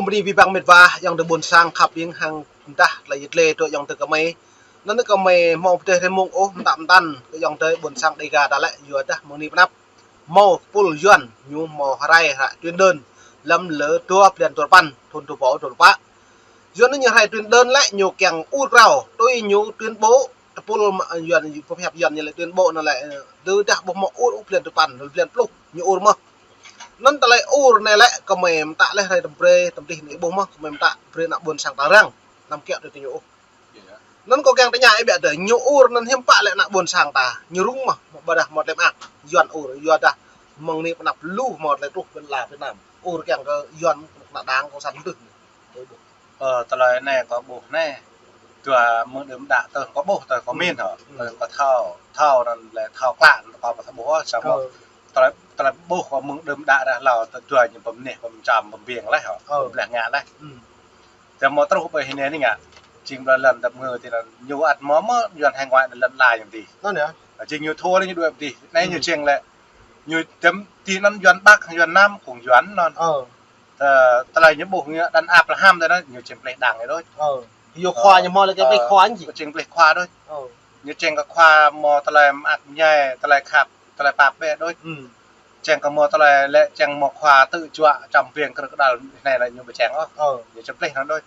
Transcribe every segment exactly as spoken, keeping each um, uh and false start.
Mơ̆ng anai abih bang met wa ayŏng adơi ƀôn sang khăp ƀing hăng pơdah tơlơi yit lĕ tui ayŏng adơi kơmơi. Anŭn kơmơi hmâo pơdơi hrơi mông ôh mơta mơtăn kơ ayŏng adơi ƀôn sang Đêga ta lĕ yua dah mơ̆ng anai pơ anăp hmâo pul Yuan ñu hmâo rai hră tuyên đơn lăm lơ dua blan dua păn thun dua rơbâo dua pluh pă. Yuan ñu rai tuyên đơn lĕ ñu kiăng ur phrâo tui ñu tuyên bố tơpul mă Yuan pơhiăp Yuan ñu lĕ tuyên bố anŭn lĕ, ơ, tơdah ƀu hmâo ur ôh blan dua păn, blan pluh ñu ur mơ̆n. Anŭn tơlơi ur anai lĕ kơmơi mơta lĕ rai tơm brơi tơm dih anai ƀuh mơ̆n kơmơi mơta brơi ană ƀôn sang ta răng, anăm kiăng tui ñu ôh. Anŭn kâo kiăng tơña ih biă tơ ñu ur anŭn hiư̆m pă lĕ ană ƀôn sang ta ñu rŭng mơ̆n, ƀôdah mơ̆t lĕ mă Yuan ur, yua dah mơ̆ng anai pơ anăp lu mơ̆t lĕ truh pơ lăn Việt Nam ur kiăng kơ Yuan ană đảng cộng sản tơl. Ơ, tơlơi anai kâo ƀuh anai. Dua mơ̆ng đưm đă tơl kâo ƀuh tơl kâo min hŏ. Tơl kâo thâo, thâo anŭn lĕ thâo klă anŭn kâo ƀu thâo ƀuh hŏ, samơ̆ tơlơi, tơlơi ƀuh kâo mơ̆ng đưm đă dah hlâo tơl dua ñu pơmơneh pơmčăm pơmbiêng leh hŏ. Pơblah ngă leh. Tơl mơ̆ truh ƀơi anai anai ngă. Jing ƀơi lŏn dap ngơ tui anŭn ñu ăt mơ̆ mơ̆ Yuan hải ngoại anŭn lŏn ala ñu tih. Jing ñu thua lĕ ñu đuaĭ tih. Anai ñu jing lĕ ñu tơm tih anŭn Yuan Bắc, Yuan Nam kông Yuan anŭn. Tơ-, tơlơi ñu ƀuh ñu đàn áp lăm tơ anŭn ñu jing pleh đảng đôč. Ơ. Yua khua ñu hmâo lĕ kơ pleh khua ñu jing. Jing pleh khua đôč. Ñu jing kơ khua hmâo tơlơi mơak mơñai, tơlơi khăp, tơlơi pap bĕ đôč. Jing kơ hmâo tơlơi lĕ jing hmâo khua tơjuă čăm pơbiêng krư̆ kơđăl anai lĕ ñu ƀu jing ôh. Ñu jing pleh anŭn đôč.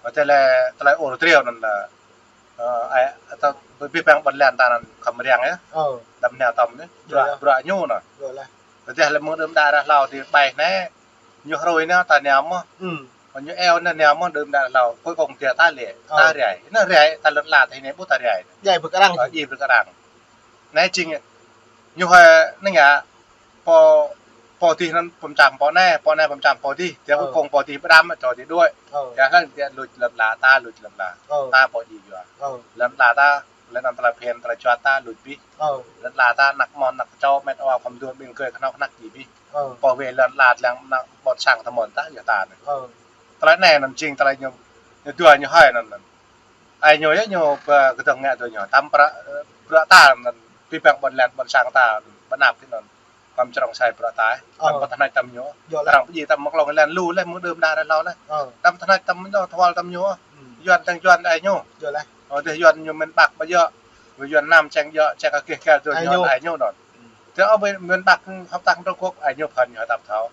Ơ, tơlơi, tơlơi ur triu anŭn lĕ Ơ, ai, atâo abih bang ƀôn lan ta anŭn khăm riang yơh. Đăm nao tơm anai. Bruă, bruă ñu anŭn. Tơdah lĕ mơ̆ng đưm đă dah hlâo tih ƀai anai. Ñu hrơi anai ta nao mơ̆n. Ñu eo anai nao mơ̆n đưm đă hlâo. Cuối cùng tih ta lĕ, ta rai. Anai rai ta lŏn ala tih anai ƀu ta rai. Djai ƀơi kơ arăng. Ơ, djai ƀơi kơ arăng. Anai jing ñu hơi anai ngă pô, pô tih anŭn pơmčăm pô anai, pô anai pơmčăm pô tih. Tơl cuối cùng pô tih pơđăm čô tih đuaĭ. Tơl lăng tơl luč lŏn ala ta, luč lŏn ala. Ta pô djai yua. Lŏn ala ta, lŏn anŭn tơlơi phiăn, tơlơi juăt ta luč abih. Lŏn ala ta, ană mơnuih, ană čô, met wa, khŏm dŏ ƀing gơ̆ kơnơ̆ng kơnăk djai abih. Pô wai lŏn ala lăng ană ƀôn sang tơmơ̆n ta yua ta anai. Tơlơi anai anŭn jing tơlơi ñu, ñu dua ñu hơi anŭn anŭn. Ai ñu yơh ñu pơ kơdơ̆ng ngă tui ñu. Tơm bruă, ơ, bruă ta anŭn, abih bang ƀôn lan ƀôn sang ta, ƀơi anăp tih anŭn. Kơmčrong sai bruă ta. Kơmčrong pơtơhneč tơm ñu. Arăng pơdjai tơm mơ̆ng klŏng lĕ lu lĕ mơ̆ng đưm đă dah hlâo lĕ. Tơm pơtơhneč tơm ñu, thâo tơm ñu. Yuan tơng Yuan ai ñu. Ơ, tơdah Yuan ñu miền Bắc ƀu djơ̆. Yuan Nam jing djơ̆, jing kơ kih kơ tui Yuan ai ñu anŭn. Tơl ơ ƀơi miền Bắc hợp tác Trung Quốc ai ñu phăn ñu hợp tác thâo.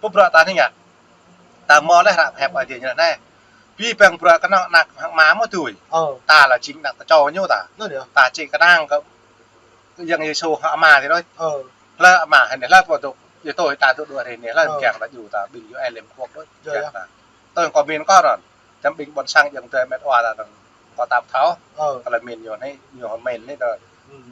Pơ bruă ta anai ngă. Ta hmâo lĕ hră pơhiăp Ơi Adai ñu anai. Abih bang bruă kơnơ̆ng ană hăng ama mơ̆ tui. Ta lĕ jing ană ta čô ñu ta. Ta či kơnang kơ Yang Yêsu hăng ama tih đôč. Hlơi ama hơnai hlơi pô dŏ, yua tui ta dŏ đuaĭ hrơi anai hlơi kiăng ta djru ta ƀing U S Liên Hợp Quốc đôč. Kiăng ta. Tui kâo min kâo anŭn. Čăm ƀing ƀôn sang ayŏng adơi met wa ta anŭn kâo tap thâo. Tơlơi min ñu anai, ñu min anai tơ.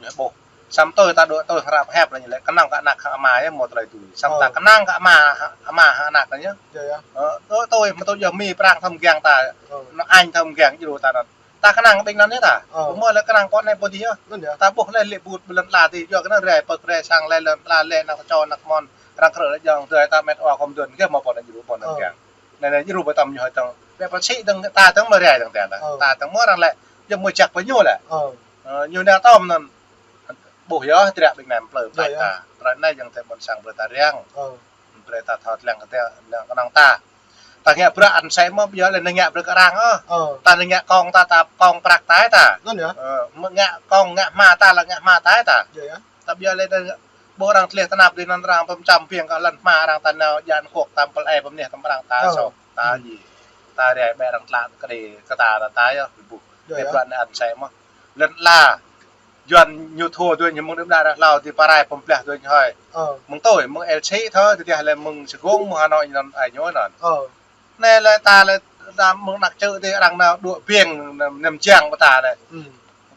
Ñu ƀuh. Samơ̆ tui ta dŏ tui hră pơhiăp lĕ ñu lĕ kơnang kơ ană hăng ama yơh hmâo tơlơi tui. Samơ̆ ta kơnang kơ ama, ama hăng ană anŭn yơh. Ơ, tui, tui mơ̆ tui yơh mi Prang tơm kiăng ta. Ană Anh tơm kiăng djru ta anŭn. Ta kơnang ƀing anŭn yơh ta. Ơ. Ƀu hmâo lĕ kơnang pô anai pô adih yơh. Anŭn yơh. Ta ƀuh lĕ lĕ ƀut ƀơi lŏn ala tih, yua kơnang rai pơk rai sang lĕ lŏn ala lĕ ană čô ană mơnuih arăng krư̆ lĕ ayŏng adơi ta met wa khŏm dŏ gơ̆ hmâo pô anŭn djru pô anŭn kiăng. Anai anai djru ƀơi tơm ñu hơi tơng. Ƀĕ pơsĭ tơng ta tơng mơ̆ rai tơng ta. Ơ. Ta tơng mơ̆ arăng lĕ. Yua mơ̆ jak pơ ñu lĕ. Ơ. Ơ, ñu nao tơm anŭn. Ƀuh yơh, triă ƀing anai plơi plơi ta. Tơlơi anai ayŏng adơi ƀôn sang brơi ta riăng. Brơi ta thâo lăng kơ ta, lăng kơnang ta. Ta ngă bruă anŭn sai mơ̆, ƀu djơ̆ lĕ anai ngă brơi kơ arăng ôh. Ta anai ngă kông ta, ta kông prăk tai ta. Anŭn yơh. Ơ, mơ̆ ngă kông, ngă hma ta, lăng ngă hma tai ta. Ta ƀu djơ̆ lĕ anai ƀu arăng tleh tơnap tui anŭn arăng pơmčăm pơbiêng kơ lŏn hma arăng ta nao djă khuôk ta pơl ai pơmơneh tơm arăng ta soh. Ta djai. Ta rai ƀĕ arăng tlă kơđi kơ ta ta yơh, ƀu. Ƀu djơ̆ bruă anai anŭn sai mơ̆. Lŏn ala Yuan ñu thua tui ñu mơ̆ng đưm đă dah hlâo tih pơ rai pơblah tui ñu hơi. Mơ̆ng tui, mơ̆ng El Sĭ thơ tơdah lĕ mơ̆ng Sơgông mơ̆ng Hà Nội anŭn ai ñu anŭn. Anai lĕ ta lĕ ta mơ̆ng ană čư̆ tih arăng nao đuaĭ biêng nem jang pơ ta lĕ.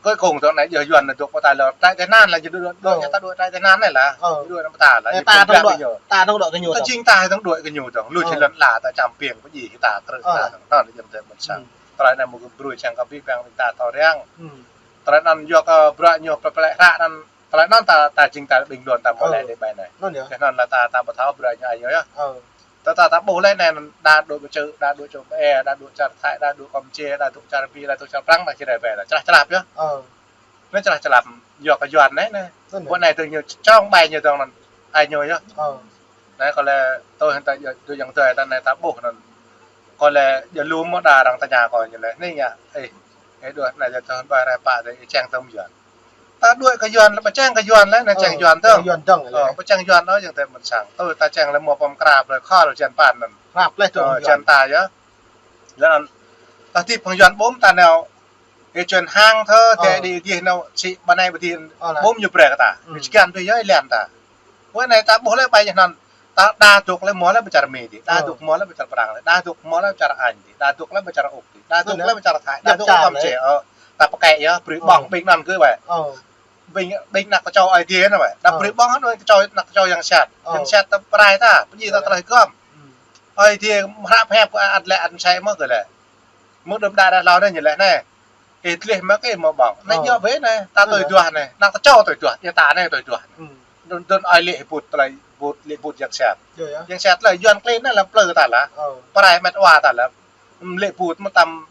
Cuối cùng tơ anai yơh Yuan anai dŏ pơ ta lĕ trại tị nạn lĕ ñu dŏ, dŏ ñu ta dŏ trại tị nạn anai lĕ. Ñu dŏ pơ ta lĕ. Ta tơng dŏ kơ ñu. Ta jing ta tơng dŏ kơ ñu tơng. Lui či lŏn ala ta čăm pơbiêng pơdjai ta krư̆ ta tơng. Anŭn yơh tơlơi ƀôn sang. Tơlơi anai mơ̆ brơi čang kơ abih bang ta thâo riăng. Tơlơi anŭn yua kơ bruă ñu plơi plơi hră anŭn. Tơlơi anŭn ta, ta jing ta bình luận ta mơ̆ lĕ đĭ ƀai anai. Anŭn yơh. Tơlơi anŭn lĕ ta, ta ƀu thâo bruă ñu ai ñu yơh. Ơ. Ta, ta, ta ƀuh lĕ anai, đa dŏ Čư̆, đa dŏ Čư̆ Ƀe, đa dŏ čar Thái, đa dŏ Kampuchia, đa dŏ čar Bi, đa dŏ čar Prang, đa čar Rai Ƀe, đa črah črap yơh. Ơ. Anai črah črap, yua kơ Yuan anai, anai. Anŭn yơh. Ƀơi anai tơng ñu čong ƀai ñu tơng anŭn, ai ñu yơh. Ơ. Anai kâo lĕ tui hăng ta djơ̆, djơ̆ yang tui ta anai ta ƀuh anŭn. Kâo lĕ djơ̆ lu mơ̆ đa arăng tơña kâo ñu lĕ, anai ngă, ê, ê đuaĭ anai djơ̆ tơhơ̆n ƀai rai pă dêh, ih čang tơm Yuan. Ta đuaĭ kơ Yuan lĕ, pơčang kơ Yuan lĕ, anai čang Yuan dơ̆ng. Yuan dơ̆ng lĕ. Ơ, pơčang Yuan ôh, yang tơ̆ mơ̆n sang. Tui ta čang lĕ mơ̆ pơm kra blơi khol Yuan păn anŭn. Krap lĕ tơ̆ Yuan. Čang ta yơh. Lĕ anŭn, ta tip hăng Yuan ƀôm ta nao. Ê čuan hăng thơ, tê đi dih nao, si ƀa anai ƀa dih ƀôm ñu brơi kơ ta. Ih čơkăn tui yơh, ih lĕ ta. Wơ̆t anai ta ƀuh lĕ ƀai ñu anŭn. Ta đa dŏ lĕ mơ̆ lĕ pơčar Mi dih. Đa dŏ mơ̆ lĕ pơčar Prang dih. Đa dŏ mơ̆ lĕ pơčar Anh dih. Đa dŏ lĕ pơčar Uk dih. Đa dŏ lĕ pơčar Thái. Đa dŏ tơm čê. Ơ, ta pơkĕ yơh, brơi ƀơ̆ng, ƀing anŭn kơ wơ̆t. Ƀing, ƀing ană kơčô Aê Diê anŭn wơ̆t. Đa brơi ƀơ̆ng anŭn kơčô, ană kơčô yang sat. Yang sat ta pơrai ta, pơdjai ta tơlơi gơ̆m. Aê Diê hră pơhiăp kơ ăt lĕ ăt sĕ mơ̆ kơ lĕ. Mơ̆ đơ̆m đă đă hlâo anai ñu lĕ anai. Ih tlih mă kơ mơ̆ ƀơ̆ng. Anai ñu bĕ anai, ta tui duah anai. Ană kơčô tui duah, yua ta anai tui duah. Đơ̆n, đơ̆n ai lĕ bŭt tơlơi, bŭt lĕ bŭt yang sat. Yang sat lĕ Yuan klin anai lăm plư ta lah. Pơrai met wa ta lah. Lĕ bŭt mơtam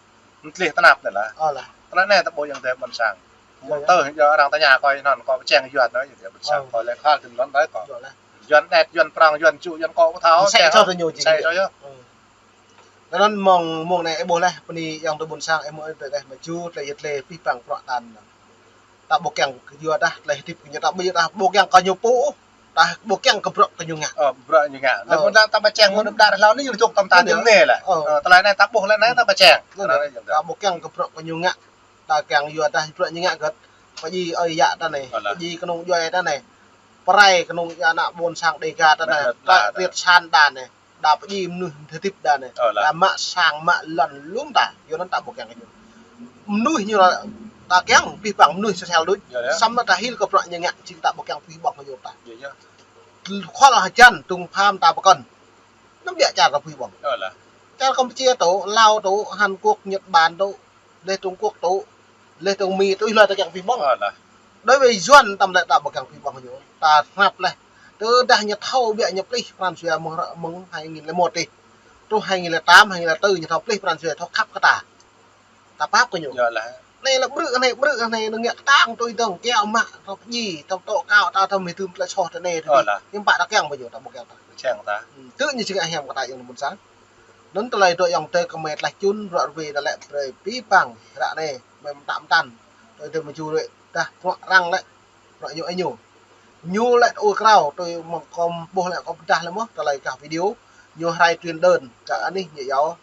tlih tơnap anai lah. Tơlơi anai ta ƀuh yang tơ̆ mơ̆n sang. Mơ̆ng tơ̆ yơh arăng tơña kâo anŭn kâo pơčang Yuan anŭn yang tơ̆ mơ̆n sang. Kâo lĕ khăl tơ̆ lŏn đơi kâo. Yuan đet, Yuan Prang, Yuan Ču, Yuan kâo ƀu thâo. Sĕ čô tơ ñu sĕ čô yơh. Tơ anŭn mơ̆ng, mơ̆ng anai ih ƀuh lĕ, bơni yang tơ̆ ƀôn sang ih mơ̆ ih tơ̆ mơ̆ ču, tơlơi yơh tơlơi pih pang prŏk tan. Ta ƀu kiăng kơ yua dah, tơlơi hơdip kơ ñu ta ƀu yua dah, ƀu kiăng kơ ñu pô, ta ƀu kiăng kơ bruă kơ ñu ngă. Ơ, bruă ñu ngă. Lĕ mơ̆n ta, ta pơčang mơ̆n đơ̆m đă hlâo anai ñu lŏk tŏm ta dơ̆ng anai lah. Ơ, tơlơi anai ta ƀuh lĕ anai ta pơčang. Ta ƀu kiăng kơ bruă kơ ñu ngă. Ta kiăng yua dah bruă ñu ngă gơ̆t. Pơdjai ơi yă ta anai. Pơdjai kơnung djuai ta anai. Pơrai kơnung djuai ană ƀôn sang Đêga ta anai. Ta triệt sản ta anai. Đa pơdjai mơnuih hơdip đa anai. Đa mă sang mă lŏn lŏm ta. Yua anŭn ta ƀu kiăng kơ ñu. Mơnuih ñu lah ta kiăng pih pang mơnuih sơsel đôč. Samơ̆ ta hil kơ bruă ñu ngă jing ta ƀu kiăng pih ƀơ̆ng kơ ñu ta. Khŏl hơjăn tŭng pham ta pơkŏn. Anăm biă čar ta pih ƀơ̆ng. Čar Kampuchia tŭ, Lào tŭ, Hàn Quốc, Nhật Bản tŭ. Leh Trung Quốc tŭ, leh Trung Mi tŭ, ih lŏ ta kiăng pih ƀơ̆ng. Đối với Yuan tơm lĕ ta ƀu kiăng pih ƀơ̆ng ñu. Ta hrăp leh. Tơdah ñu thâo biă ñu plih pran jua mơ̆ng, mơ̆ng hai nghìn lẻ một dih. Truh hai nghìn lẻ tám, hai nghìn lẻ tư ñu thâo plih pran jua thâo khăp kơ ta. Ta pap kơ ñu. Anai lĕ brư̆ anai, brư̆ anai, ñu ngă kơtang tui dơ̆ng, kiaŏ mă, thâo pơdjai, thâo tŏ kâo, ta thâo mih tơm tơlơi soh ta anai, tơlơi. Hiư̆m pă ta kiăng ƀu ñu, ta ƀu kiăng ta. Tơ ñu jing hiam kơ ta yang ƀôn sang. Anŭn tơlơi dŏ yang tơ̆ kơ mơi tlaih čun, bruă rơwe ta lĕ brơi pih pang, ră anai, mơi mơtă mơtăn. Tơlơi dŏ mơju rơwe, dah bruă arăng lĕ, bruă ñu ơ ñu. Ñu lĕ ur krao, tui mơ̆ng kâo ƀuh lĕ kâo pơdah lĕ mơ̆, tơlơi gah video. Ñu hơrai truyền đơn, kơ anih ñu yua.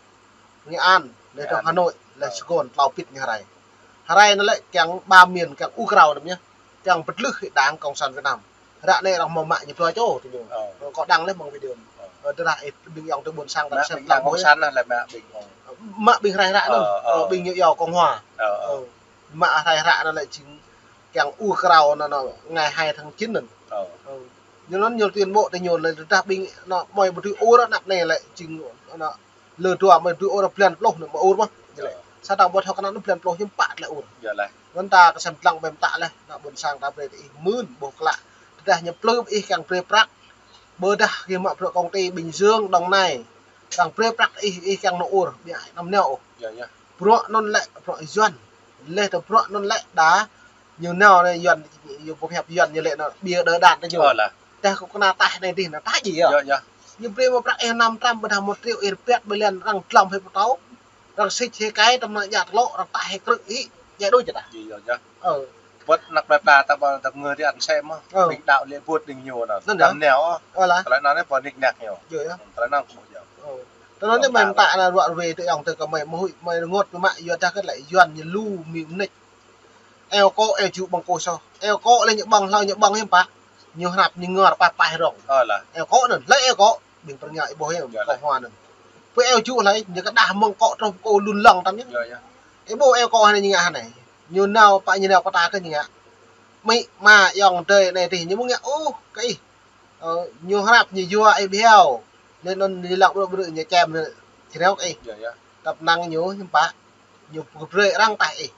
Nghệ An, leh dŏ Hà Nội, leh Sài Gòn, tlâo pit ñu hơrai. Hơrai anŭn lĕ kiăng ba miền, kiăng ur krao đơ̆m ñu. Kiăng pơtlưh hĭ Đảng Cộng sản Việt Nam. Ră anai arăng mơ̆ mă ñu plơi čô tơ ñu. Kâo đăng leh mơ̆ng video. Ơ, tơdah ih ƀing yang tơ̆ ƀôn sang ta sem tlam ƀôn sang anai lĕ mă ƀing. Mă ƀing hơrai hră anŭn. Ƀing ñu yua Cộng hòa. Mă hơrai hră anŭn lĕ jing kiăng ur krao anŭn, anŭn ngày hai tháng chín anŭn. Ñu anŭn ñu tuyên bố tơ ñu lĕ tơdah ƀing anŭn mơi ƀu dưi ur anăp anai lĕ jing anŭn lơ dua mơi dưi ur blan pluh anŭn mơi ur mơ̆. Ñu lĕ. Sa ta ƀu thâo kơ anŭn blan pluh hiư̆m pă lĕ ur. Anŭn ta kơsem lăng ƀem tăk leh, ană ƀôn sang ta brơi tơ ih mưn ƀuh klă. Tơdah ñu plư ih kiăng brơi prăk. Ƀôdah gih mă bruă công ty Bình Dương, Đồng Nai. Kiăng brơi prăk ih, ih kiăng nao ur, biă anăm nao ôh. Bruă anŭn lĕ, bruă Yuan. Leh tơ bruă anŭn lĕ đa, ñu nao anai Yuan, ñu pơhiăp Yuan ñu lĕ anŭn, bia đơ đan tơ ñu. Dah kơ kơna taih anai dih, anŭn taih djơ̆ yơh. Ñu brơi mă prăk ih năm trăm, ƀôdah một triệu, ih rơbat ƀơi lŏn arăng dlăm hơi pơtâo. Arăng sĭt hĭ kai tơm anŭn djă tơlŏ, arăng taih hĭ krư̆ hĭ, djă đôč čơdah. Ơ. Wơ̆t anăp plơi pla ta ƀu ta ngă dih ăn sem mơ̆. Ƀing đaŏ lĕ bŭt ƀing ñu anŭn. Anŭn yơh. Dăm neo ôh. Ơ lah. Tơlơi anŭn anai ƀu nik nak ñu. Tơlơi anŭn kơ yơh. Tơlơi anŭn anai mơi mơtă anai ruă rơwe tơ yang tơ̆ kơ mơi mơhuĭ mơi rơngot mơ̆ mă yua dah kơ lĕ Yuan ñu lu mĭn mơneč. Eo kô̆ eo ju ƀơ̆ng kô̆ soh. Eo kô̆ lĕ ñu ƀơ̆ng hlâo ñu ƀơ̆ng hiư̆m pă. Ñu hrăp ñu ngor pah pah rŏng. Ơ lah. Eo kô̆ anŭn, lĕ eo kô̆. Ƀing pơrngă ih ƀuh yơh, Cộng hòa anŭn. Pơ eo ju hlơi, ñu kơđah mơ̆ng kô̆ truh kô̆ lun lăng tăm yơh. Ih ƀuh eo kô̆ anai ñu ngă anai. Ñu nao pă ñu nao pơtă kơ ñu ngă. Mĭ ma yang tơ̆ anai dih ñu mơ̆ ngă ôh kơ ih. Ơ, ñu hrăp ñu yua ih ƀiă. Leh anŭn ñu lăng ƀrư̆ ƀrư̆ ñu čem ñu čreo kơ ih. Tăp năng ñu hiư̆m pă. Ñu brơi arăng taih ih.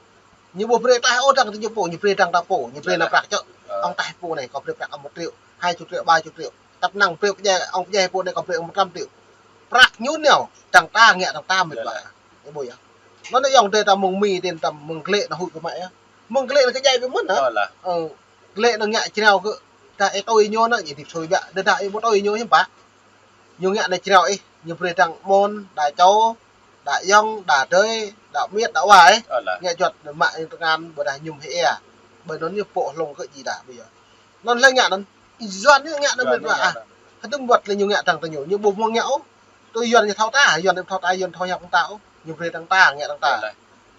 Ñu ƀu brơi taih ôh dăng tơ ñu pô, ñu brơi dăng ta pô, ñu brơi nao prăk čơ̆. Ŏng taih pô anai, kâo brơi prăk ŏng một triệu, hai chục triệu, ba chục triệu. Tăp năng brơi pơdjai, ŏng pơdjai pô anai kâo brơi ŏng một trăm triệu. Prăk ñu nao, dăng ta ngă dăng ta mĭt ƀă. Ih ƀuh yơh. Anŭn anai yang tơ̆ ta mơ̆ng Mi, tơ̆ ta mơ̆ng glĕ anŭn huĭ kơ mă yơh. Mơ̆ng glĕ anŭn kơ djai ƀiă mơ̆n hă. Ơ, glĕ anŭn ngă čreo kơ. Dah ih tui ñu anŭn, ih hơdip sui ƀă. Dah ih ƀu tui ñu hiư̆m pă. Ñu ngă anai jrao ih, ñu brơi dăng mơ̆n, đa čô, đa ayŏng, đa adơi, đa amiêt, đa wa ih. Ngă juăt mă ñu tơngan, ƀôdah mơñum hĭ ia. Ƀơi anŭn ñu pŏk hlŏng kơ djai đa ƀu yơh. Anŭn lĕ ngă anŭn, Yuan ñu ngă anŭn met wa ah. Hơdôm wơ̆t lĕ ñu ngă dăng tơ ñu, ñu ƀu hmâo ngă ôh. Tui Yuan ñu thâo ta, Yuan ñu thâo ta, Yuan thâo hiăp ta ôh. Ñu brơi dăng ta, ngă dăng ta.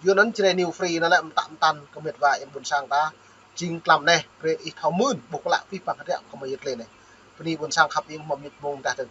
Yuan anŭn Jrai New Free anŭn lĕ mơtă mơtăn kơ met wa ayŏng ƀôn sang ta. Jing tlam anai, brơi ih thâo mưn, ƀuh klă pih păng hơdră kơ mơi yơh tơlơi anai. Bơni ƀôn sang khăp ing mơ̆ mĭt mông dah dơ̆ng.